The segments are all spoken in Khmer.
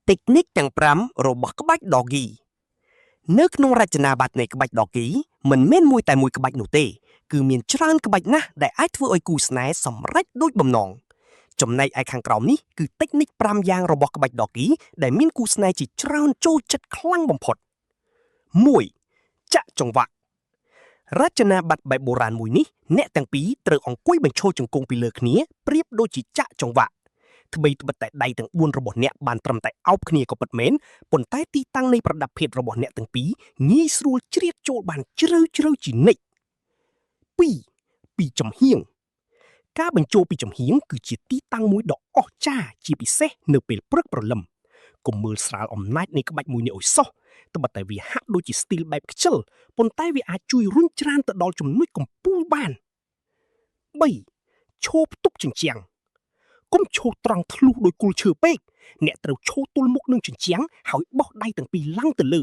Technique ទាំង5របស់ក្បាច់ Doggy នៅក្នុងរចនាប័ទ្មនៃក្បាច់ Doggy មិនមែនមួយតែមួយក្បាច់នោះទេ គឺមានច្រើនក្បាច់ណាស់ដែលអាចធ្វើឲ្យគូស្នេហ៍សម្រេចដូចបំណងចំណែកឯខាងក្រោមនេះគឺ technique 5យ៉ាងរបស់ក្បាច់ Doggy ដែលមានគូស្នេហ៍ជាច្រើនចូលចិត្តខ្លាំងបំផុត1ចាក់ចង្វាក់រចនាប័ទ្មបែបបុរាណមួយនេះអ្នកទាំងពីរត្រូវអង្គុយបញ្ឈរជង្គង់ពីលើគ្នាប្រៀបដូចជាចាក់ចង្វាក់ ថ្មីត្បិតតែដៃទាំង4របស់អ្នកបានត្រឹមតែអោបគ្នាក៏ពិតមែនប៉ុន្តែទីតាំងនៃប្រដាប់ភេទរបស់អ្នកទាំងពីរងាយស្រួលជ្រៀតចូលបានជ្រៅជ្រៅជានិច្ច2ពីចំហៀងការបញ្ចូលពីចំហៀងគឺជាទីតាំងមួយដ៏អស្ចារ្យជាពិសេសនៅពេលព្រឹកព្រលឹមកុំមើលស្រាលអំណាចនៃក្បាច់មួយនេះឲ្យសោះត្បិតតែវាហាក់ដូចជាស្ទីលបែបខ្ជិលប៉ុន្តែវាអាចជួយរុញច្រានទៅដល់ចំណុចកំពូលបាន3ឈរផ្ទប់ជញ្ជាំង កុំឈរត្រង់ធ្លុះដោយគល់ឈើពេកអ្នកត្រូវឈរទល់មុខនឹងជញ្ជាំងហើយបោះដៃទាំងពីរឡើងទៅលើ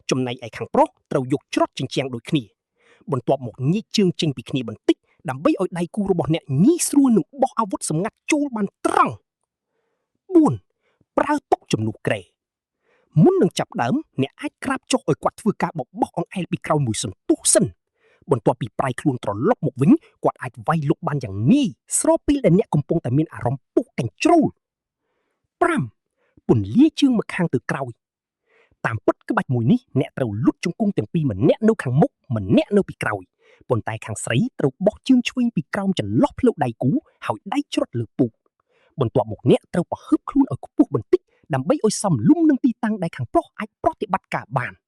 ចំណែកឯខាងប្រុសត្រូវយកច្រត់ជញ្ជាំងដូចគ្នាបន្ទាប់មកញែកជើងចេញពីគ្នាបន្តិចដើម្បីឲ្យដៃគូរបស់អ្នកងាយស្រួលនឹងបោះអាវុធសម្ងាត់ចូលបានត្រង់4ប្រើតុជំនួសគ្រែមុននឹងចាប់ដើមអ្នកអាចក្រាបចុះឲ្យគាត់ធ្វើការបបោះអង្អែលពីក្រោយមួយសន្ទុះសិនបន្ទាប់ពីប្រៃខ្លួនត្រឡប់មកវិញគាត់អាចវាយលុកបានយ៉ាងងាយស្របពេលដែលអ្នកកំពុងតែមានអារម្មណ៍ពុះកញ្ជ្រោល5ពន្លាជើងមកខាងទៅក្រោយតាមពិតក្បាច់មួយនេះអ្នកត្រូវលុតជង្គង់ទាំងពីរម្នាក់នៅខាងមុខម្នាក់នៅពីក្រោយប៉ុន្តែខាងស្រីត្រូវបោះជើងឆ្វេងពីក្រោមចន្លោះភ្លៅដៃគូហើយដៃច្រត់លើពុកបន្ទាប់មកអ្នកត្រូវប្រហើបខ្លួនឲ្យខ្ពស់បន្តិចដើម្បីឲ្យសមលុំនឹងទីតាំងដែលខាងប្រុសអាចប្រតិបត្តិការបាន។